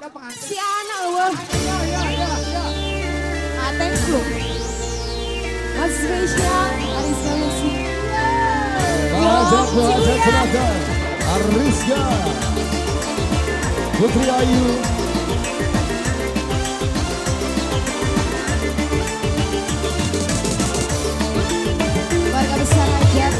Pengantin. Si anak lho. Ya ya ya. Thank you. Mas spesial Ariska Musik. Hajat hajat silakan. Ariska Putri Ayu. Warga besar Hajat.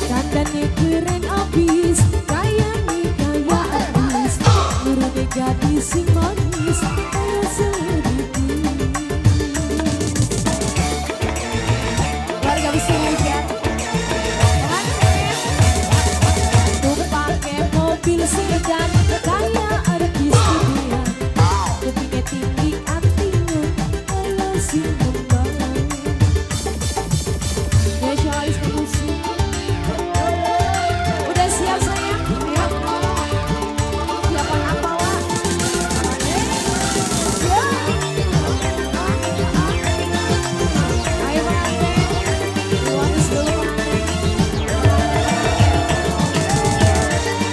Dandane keren abis, kayane kaya artis, nurune gadis sing manis, kaya selebriti. Warga besar Hajat. Tumpake mobil sedan, kaya artis dunia. Kupingnya tinggi antinya, kaya sing ngembang. Ya Charles Musik. Udah siap sayang? Ayo. Siapan apa Wak? Ya. Ayo pengantin. Luangis dulu pengantin.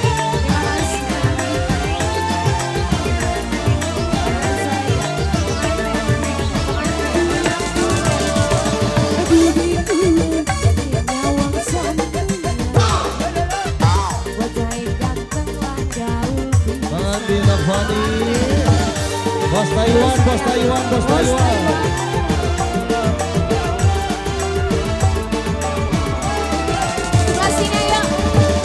Terima kasih. Nyawang suaminya, wajahnya ganteng lan gaul. Pengantin Fani. Bos Taiwan, bos Taiwan, bos Taiwan. Sebelah sini ayo.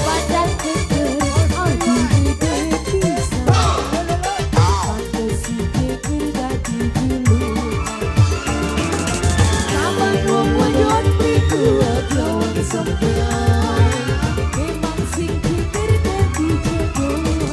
Badan keker, atine pisan. Pantes jeger dadi julukan. Kapan wong wadon mriku aja wong sampean. Memang sing jeger dadi jagoan.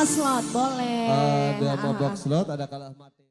ngeslot, boleh. Ada Ah, mabok slot, ada kalah mati.